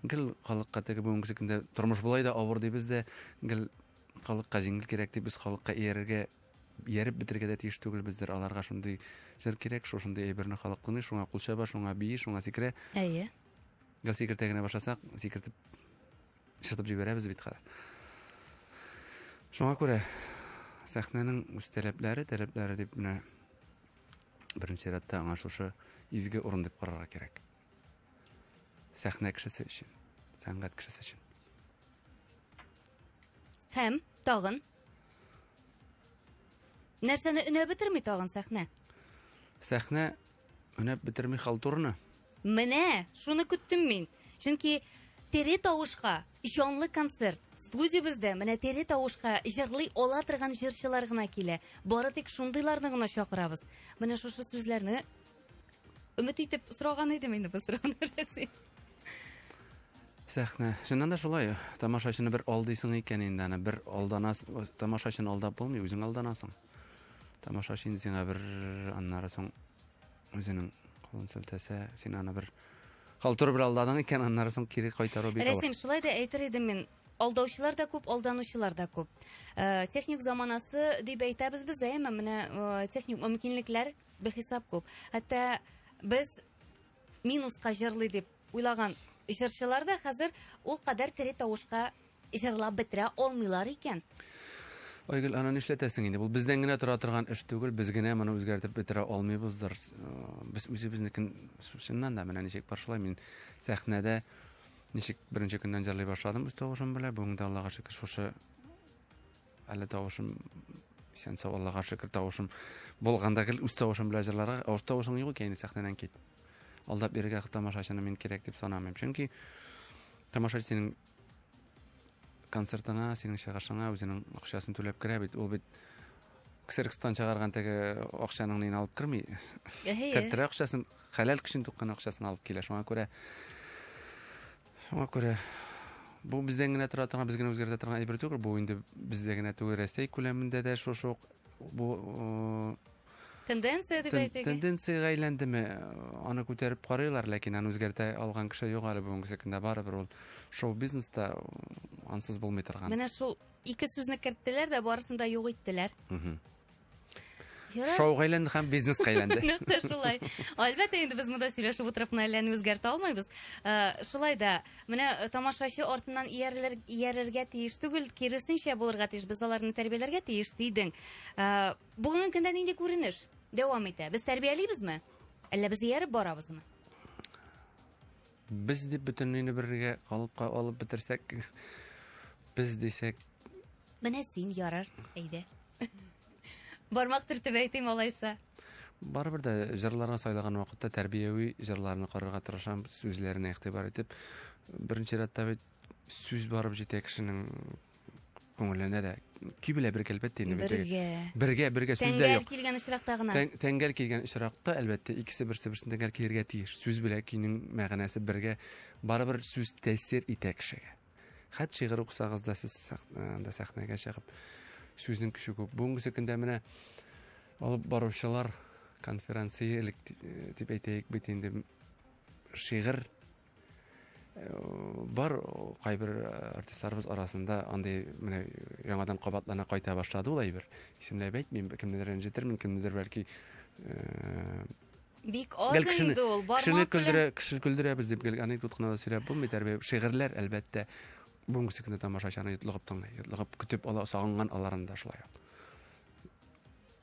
[SPEAKER 3] Гел халыкка теге бүгенге көндә тормыш болай да авыр дибез дә, гел халыкка җиңел кирәк дип без халыкка иярергә, ияреп бетерергә дә тиеш түгелбездер. Аларга шундый җыр кирәк, шушындый әйберне халык тыңлый, шуңа кул чаба, шуңа бии, шуңа сикерә.
[SPEAKER 2] Әйе.
[SPEAKER 3] Гел сикертә генә башласак, сикертеп чыртып җибәрәбез бит хәзер. Шуңа күрә сәхнәнең үз таләпләре, таләпләре дип менә беренче чиратта аңа шушы изге урын дип карарга кирәк. Сәхнә кешесе өчен, сәнгать кешесе өчен.
[SPEAKER 2] Һәм тагын нәрсәне өнәп бетерми тагын сәхнә?
[SPEAKER 3] Сәхнә өнәп бетерми халтурны.
[SPEAKER 2] Менә шуны көттем мин. Чөнки тере тавышка җанлы концерт студиябездә менә тере тавышка җырлый ала торган җырчылар гына килә. Бары тик шундыйларны гына чакырабыз. Менә шушы сүзләрне өмет итеп сораган идем инде бу сорауны, Рәсим.
[SPEAKER 3] Сәхнә. Чыннан да шулай. Тамашачыны бер алдыйсың икән инде, аны бер алданасың, тамашачыны алдап булмый, үзең алданасың. Тамашачы инде сиңа бер аннары соң үзенең кулын селтәсә, син аны бер халтур бер алдадың икән, аннары соң кире кайтару бик авыр.
[SPEAKER 2] Рәсим, шулай да әйтер идем мин. Алдаучылар да күп, алданучылар да күп. Техник заманасы дип әйтәбез без, әмма менә техник мөмкинлекләр бихисап күп. Хәтта без минуска җырлый дип уйлаган җырчылар да хәзер ул кадәр тере тавышка җырлап бетерә алмыйлар икән.
[SPEAKER 3] Айгөл, аны нишләтәсең инде? Бу бездән генә тора торган эш түгел, без генә моны үзгәртеп бетерә алмыйбыздыр. Без үзебезнекен чыннан да менә ничек бар шулай мин сәхнәдә ничек беренче көннән җырлый башладым үз тавышым белән. Бүген дә Аллага шөкер шушы әле тавышым исән сау Аллага шөкер тавышым булганда гел үз тавышым белән җырларга, авыз тавышың юк икән инде сәхнәдән кит. Алдап йөрергә тамашачыны мин кирәк дип санамыйм. Чөнки тамашачы синең концертыңа, синең чыгышыңа үзенең акчасын түләп керә бит. Ул бит ксерокстан чыгарган теге акчаның нин алып керми.
[SPEAKER 2] Әйе.
[SPEAKER 3] Кертерә акчасын, хәләл көчен туккан акчасын алып килә. Шуңа күрә бу бездән генә тора торган, без генә үзгәртә торган әйбер түгел. Бу инде бездә генә түгел, Рәсәй күләмендә дә шушы ук бу
[SPEAKER 2] тенденция дип әйтик.
[SPEAKER 3] Тенденциягә әйләндеме? Аны күтәреп карыйлар, ләкин аны үзгәртә алган кеше юк әле бүгенге көндә. Барыбер ул шоу-бизнеста ансыз булмый торган.
[SPEAKER 2] Менә шул ике сүзне керттеләр дә барысын да юк иттеләр. Ярар.
[SPEAKER 3] Шоуга әйләнде һәм бизнеска әйләнде.
[SPEAKER 2] Нәкъ тә шулай. Әлбәттә, инде без монда сөйләшеп утырып кына әллә ни үзгәртә алмыйбыз. Шулай да, менә тамашачы артыннан иярергә тиеш түгел, киресенчә булырга тиеш. Без аларны тәрбияләргә тиеш дидең. Бүгенге көндә нинди күренеш дәвам итә? Без тәрбиялибезме? Әллә без ияреп барабызмы?
[SPEAKER 3] Без дип бөтенләйне бергә калыпка алып бетерсәк, без дисәк.
[SPEAKER 2] Менә син ярар, әйдә. Бармак төртеп әйтим алайса.
[SPEAKER 3] Барыбер дә җырларны сайлаган вакытта тәрбияви җырларны карарга тырышам, сүзләренә игътибар итеп. Беренче рәттә бит сүз барып җитә кешенең күңеленә дә. Көй белән бергә, әлбәттә, инде.
[SPEAKER 2] Бергә.
[SPEAKER 3] Бергә, бергә сүз дә
[SPEAKER 2] Тәңгәл
[SPEAKER 3] юк.
[SPEAKER 2] килгән очракта гына.
[SPEAKER 3] Тәңгәл килгән очракта, әлбәттә, икесе берсе берсен тәңгәл килергә тиеш. Сүз белән көйнең мәгънәсе бергә. Барыбер сүз тәэсир итә кешегә. Хәт шигырь укысагыз да сез анда сәхнәгә чыгып сүзнең көче күп. Бүгенге көндә менә алып баручылар конференция элек дип әйтәйек бит инде шигырь бар кайбер артистларыбыз арасында андый менә яңадан кабатлана кайта башлады ул әйбер. Исемләп әйтмим, кемнедер рәнҗетермен, кемнедер бәлки
[SPEAKER 2] Бик аз инде ул,
[SPEAKER 3] кешене көлдерә, кешене көлдерәбез дип гел анекдот кына да сөйләп булмый, тәрбия шигырьләр әлбәттә бүгенге көндә тамашачыны йотлыгып тыңлый, йотлыгып көтеп ала, сагынган аларын да шулай ук.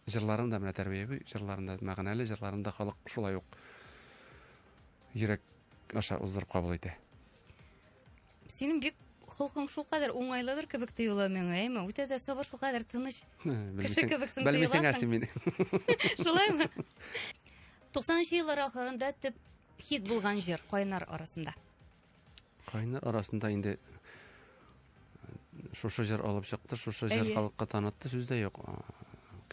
[SPEAKER 3] Җырларын да менә тәрбияви, җырларын да мәгънәле, җырларын да халык шулай ук йөрәк аша уздырып кабул итә.
[SPEAKER 2] Синең бик холкың шулкадәр уңайлыдыр кебек тоела миңа, әйме? Үтә дә сабыр, шулкадәр тыныч кеше кебексең
[SPEAKER 3] Белмисең
[SPEAKER 2] тоеласың.
[SPEAKER 3] син мине.
[SPEAKER 2] Шулаймы? 90 еллар ахырында төп хит булган җыр кайнар арасында.
[SPEAKER 3] Кайнар арасында инде шушы җыр алып чыкты, шушы җыр халыкка танытты, сүз дә юк.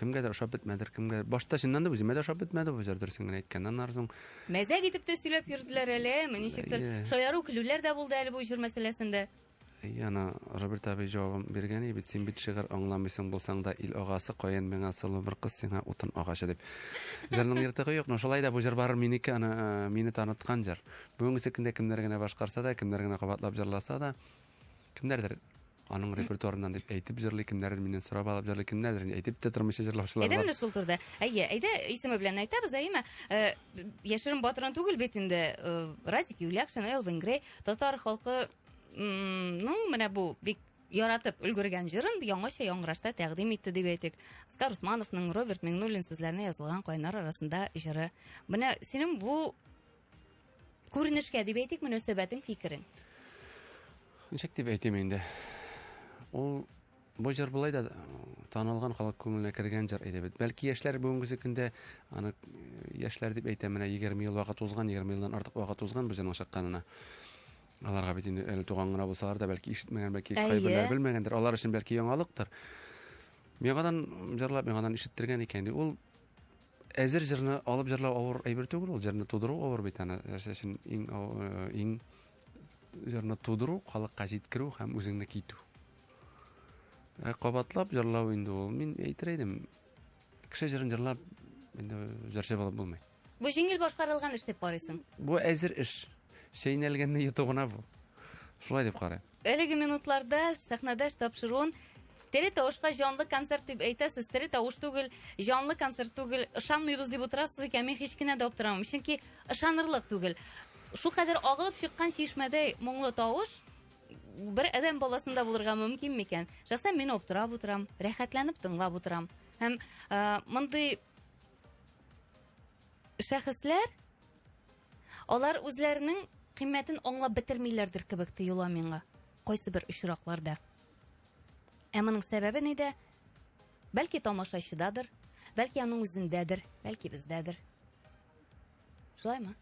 [SPEAKER 3] Кемгә дә ошап бетмәдер, кемгә. Башта чыннан да үземә дә ошап бетмәде бу җыр, дөресен генә әйткәннән аннары соң.
[SPEAKER 2] Мәзәк итеп тә сөйләп йөрделәр әле, әйме? Ничектер шаяру көлүләр дә булды әле бу җыр мәсьәләсендә.
[SPEAKER 3] Әйе, ана Роберт абый җавабын биргән иде бит, син бит шигырь аңламыйсың булсаң да ил агасы, каян миңа сылу бер кыз, сиңа утын агачы дип. Җырның ертыгы юк, но шулай да бу җыр барыр минеке, аны мине таныткан җыр. Бүгенге көндә кемнәр генә башкарса да, кемнәр генә кабатлап җырласа да, кемнәрдер аның репертуарыннан дип әйтеп җырлый, кемнәрдер миннән сорап алып җырлый, кемнәрдер әйтеп тә тормыйча җырлаучылар
[SPEAKER 2] Әйдә
[SPEAKER 3] бар.
[SPEAKER 2] менә шул турыда. Әйе, әйдә исеме белән әйтәбез, әйеме? Яшерен батырын түгел бит инде. Радик Юлякшин, Элвин Грей, татар халкы ну, менә бу бик яратып өлгергән җырын яңача яңгырашта тәкъдим итте дип әйтик. Оскар Усмановның Роберт Миңнуллин сүзләренә язылган кайнар арасында җыры. Менә синең бу күренешкә дип әйтик мөнәсәбәтең, фикерең.
[SPEAKER 3] Ничек дип әйтим инде? Ул бу җыр болай да танылган, халык күңеленә кергән җыр иде бит. Бәлки яшьләр бүгенге көндә аны яшьләр дип әйтәм, менә 20 ел вакыт узган, 20 елдан артык вакыт узган бу җырның чыкканына. Аларга бит инде әле туган гына булсалар да бәлки ишетмәгән, бәлки кайберләре белмәгәндер. Алар өчен бәлки яңалыктыр. Миңадан җырлап, миңадан ишеттергән икән. Ул әзер җырны алып җырлау авыр әйбер түгел, ул җырны тудыру авыр бит аны. Нәрсә өчен иң иң җырны тудыру, халыкка җиткерү һәм үзеңне китү. Кабатлап җырлау инде ул. Мин әйтер идем, кеше җырын җырлап инде җырчы булып булмый.
[SPEAKER 2] Бу җиңел башкарылган эш дип карыйсың.
[SPEAKER 3] Бу әзер эш. Чәйнәлгәнне йоту гына бу. Шулай дип карыйм.
[SPEAKER 2] Әлеге минутларда сәхнәдәш тапшыруын тере тавышка җанлы концерт дип әйтәсез. Тере тавыш түгел, җанлы концерт түгел. Ышанмыйбыз дип утырасыз икән, мин һич кенә дә аптырамам. Чөнки ышанырлык түгел. Шул кадәр агылып чыккан чишмәдәй моңлы тавыш бер адәм баласында булырга мөмкин микән? Шәхсән мин аптырап утырам, рәхәтләнеп тыңлап утырам. Һәм мондый шәхесләр алар үзләренең кыйммәтен аңлап бетермиләрдер кебек тоела миңа кайсы бер очракларда. Ә моның сәбәбе нидә? Бәлки тамашачыдадыр, бәлки аның үзендәдер, бәлки бездәдер. Шулаймы?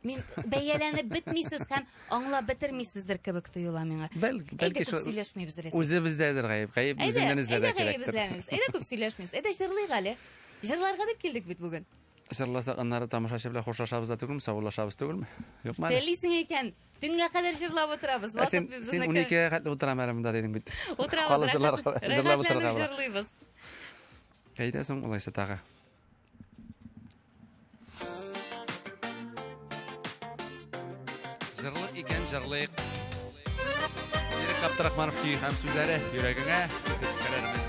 [SPEAKER 2] Мин бәяләнеп бетмисез һәм аңлап бетермисездер кебек тоела миңа.
[SPEAKER 3] Бәлки,
[SPEAKER 2] Әйдә күп сөйләшмибез, Рәсим.
[SPEAKER 3] Үзебездәдер гаеп, гаеп үзеңнән эзләргә
[SPEAKER 2] әйдә гаеп
[SPEAKER 3] кирәктер.
[SPEAKER 2] эзләмибез. Әйдә күп сөйләшмибез. Әйдә җырлыйк әле. Җырларга дип килдек бит бүген.
[SPEAKER 3] Җырласак, аннары тамашачы белән хушлашабыз да түгелме, саубуллашабыз түгелме? Юкмы әле?
[SPEAKER 2] Телисең икән, төнгә кадәр җырлап утырабыз.
[SPEAKER 3] Ә син,
[SPEAKER 2] Вакыт
[SPEAKER 3] син
[SPEAKER 2] безнеке.
[SPEAKER 3] 12-гә хәтле утырам әле монда дидең бит.
[SPEAKER 2] Утырабыз,
[SPEAKER 3] Халык җырлап утырырга
[SPEAKER 2] рәхәтләнеп
[SPEAKER 3] була.
[SPEAKER 2] җырлыйбыз.
[SPEAKER 3] Әйдә соң алайса тагы. Җырлык икән җырлыйк. Ирек Абдрахманов көе һәм сүзләре йөрәгеңә үтеп керерме?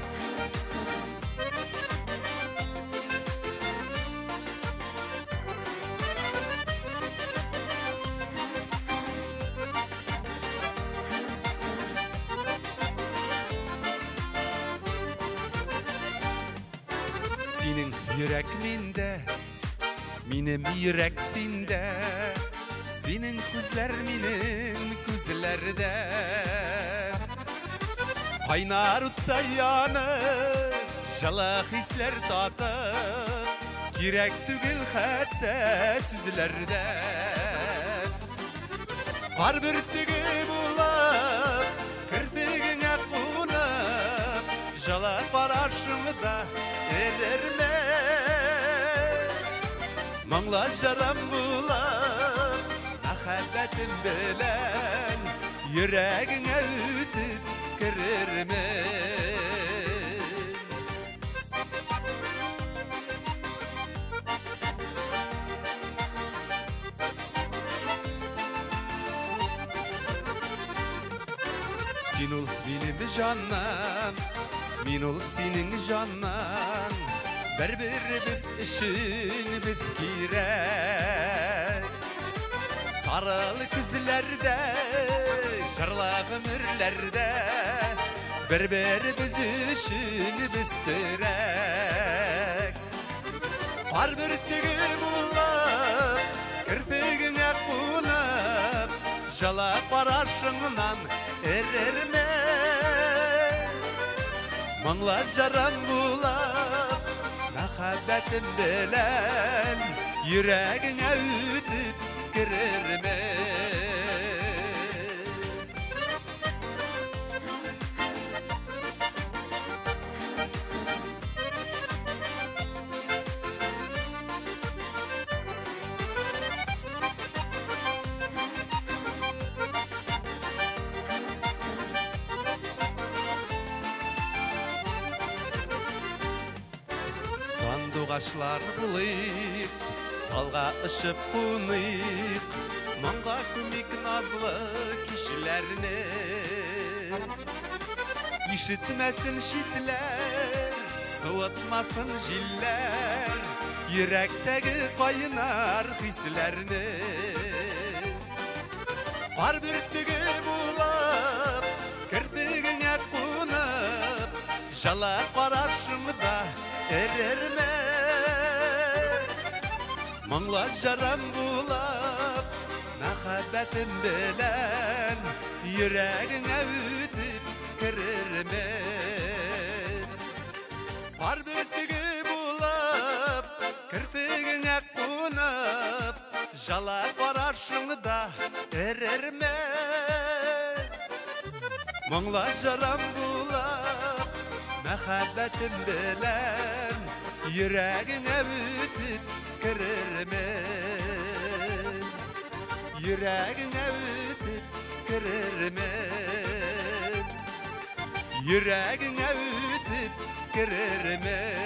[SPEAKER 3] Синең йөрәк миндә, минем йөрәк синдә. Синең күзләр минем күзләрдә. Кайнар утта янып,
[SPEAKER 4] Җылы хисләр татып, кирәк түгел хәтта сүзләрдә. Кар бөртеге булып, керфегеңә кунып, җылы карашыңда эрермен. Моңлы җырым булып, мәхәббәтем белән йөрәгеңә үтеп керермен. Син ул минем җаным, мин ул синең җаның. Бер-беребез өчен без кирәк. Сарыл күзләрдә, җырлы гомерләрдә, бер-беребез өчен без терәк. Кар бөртеге булып, керфегеңә кунып, җылы карашыңнан эрермен. Моңлы җырым булып, мәхәббәтем белән йөрәгеңә үтеп керермен. Сандугачлар булыйк, талга очып куныйк, моңга күмик назлы кичләрне. Ишетмәсен читләр, суытмасын җилләр, йөрәктәге кайнар хисләрне. Кар бөртеге булып, керфегеңә кунып, җылы карашыңда эрермен. Моңлы җырым булып, мәхәббәтем белән йөрәгеңә үтеп керермен. Кар бөртеге булып, керфегеңә кунып, җылы карашыңда эрермен. Моңлы җырым булып, мәхәббәтем белән йөрәгеңә үтеп керермен. Йөрәгеңә үтеп керермен. Йөрәгеңә үтеп керермен.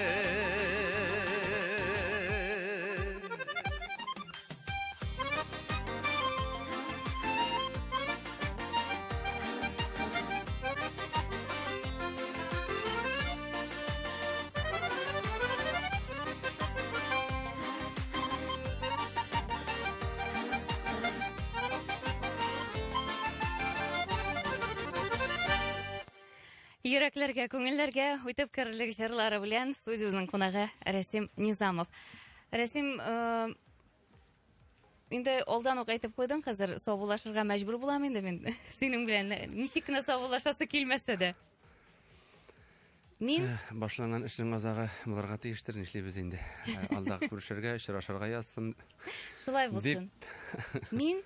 [SPEAKER 2] Йөрәкләргә, күңелләргә үтеп керерлек җырлары белән студиябезнең кунагы Рәсим Низамов. Рәсим, э, инде алдан ук әйтеп куйдың, хәзер саубуллашырга мәҗбүр булам инде мин синең белән. Ничек кенә саубуллашасы килмәсә дә. Мин
[SPEAKER 3] э, башланган эшнең азагы булырга тиештер, нишлибез инде. Э, алда күрешергә, очрашырга язсын.
[SPEAKER 2] Шулай булсын. Мин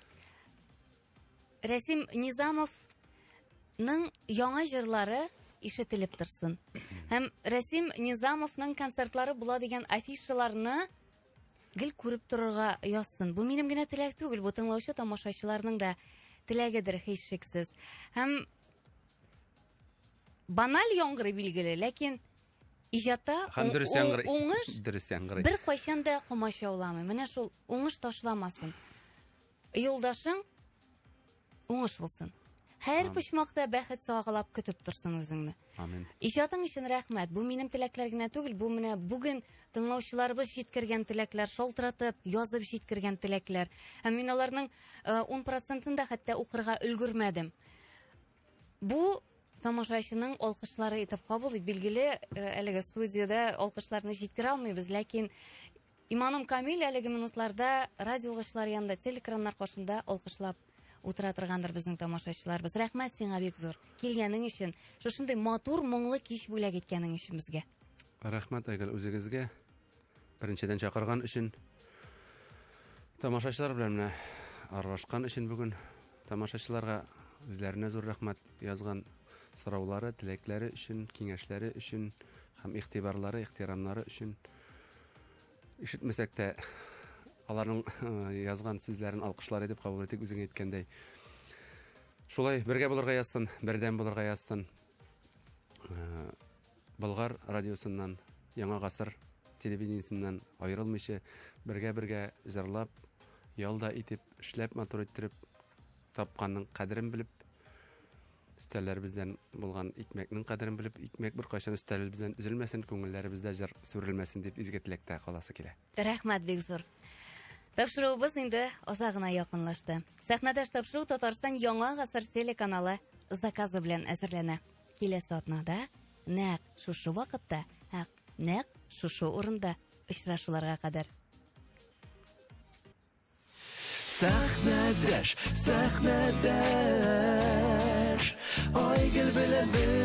[SPEAKER 2] Рәсим Низамовның яңа җырлары ишетелеп торсын. Һәм Рәсим Низамовның концертлары була дигән афишаларны гел күреп торырга язсын. Бу минем генә теләк түгел, бу тыңлаучы тамашачыларның да теләгедер һичшиксез. Һәм баналь яңгырый билгеле, ләкин иҗатта
[SPEAKER 3] Һәм дөрес яңгырый.
[SPEAKER 2] уңыш
[SPEAKER 3] Дөрес яңгырый.
[SPEAKER 2] бер кайчан да комачауламый. Менә шул уңыш ташламасын. Юлдашың уңыш булсын. Һәр почмакта бәхет сагалап көтеп торсын үзеңне.
[SPEAKER 3] Амин.
[SPEAKER 2] Иҗатың өчен рәхмәт. Бу минем теләкләр генә түгел, бу менә бүген тыңлаучыларыбыз җиткергән теләкләр, шалтыратып, язып җиткергән теләкләр. Һәм мин аларның 10 процентын да хәтта укырга өлгермәдем. Бу тамашачының алкышлары итеп кабул ит. Билгеле, әлеге студиядә алкышларны җиткерә алмыйбыз, ләкин Иманым камил, әлеге минутларда радиолгычлар янында, телекраннар каршында алкышлап утыра торгандыр безнең тамашачыларыбыз. Рәхмәт сиңа бик зур. Килгәнең өчен, шушындый матур, моңлы кич бүләк иткәнең өчен безгә.
[SPEAKER 3] Рәхмәт, Айгөл, үзегезгә. Беренчедән чакырган өчен. Тамашачылар белән менә аралашкан өчен бүген тамашачыларга үзләренә зур рәхмәт язган сораулары, теләкләре өчен, киңәшләре өчен һәм игътибарлары, ихтирамнары өчен. Ишетмәсәк тә, аларның язган сүзләрен алкышлар итеп кабул итик, үзең әйткәндәй. Шулай бергә булырга язсын, бердәм булырга язсын. Э, Болгар радиосыннан, Яңа гасыр телевидениесеннән аерылмыйча бергә-бергә җырлап, ял да итеп, эшләп, матур иттереп, тапканның кадерен белеп, өстәлләребездән булган икмәкнең кадерен белеп, икмәк беркайчан өстәлебездән өзелмәсен, күңелләребездә җыр сүрелмәсен дип изге теләктә каласы килә.
[SPEAKER 2] Рәхмәт бик зур. Тапшыруыбыз инде азагына якынлашты. Сәхнәдәш тапшыру Татарстан Яңа гасыр телеканалы заказы белән әзерләнә. Киләсе атнада нәкъ шушы вакытта, нәкъ шушы урында очрашуларга кадәр.
[SPEAKER 1] Сәхнәдәш, сәхнәдәш, Айгөл белән бергә.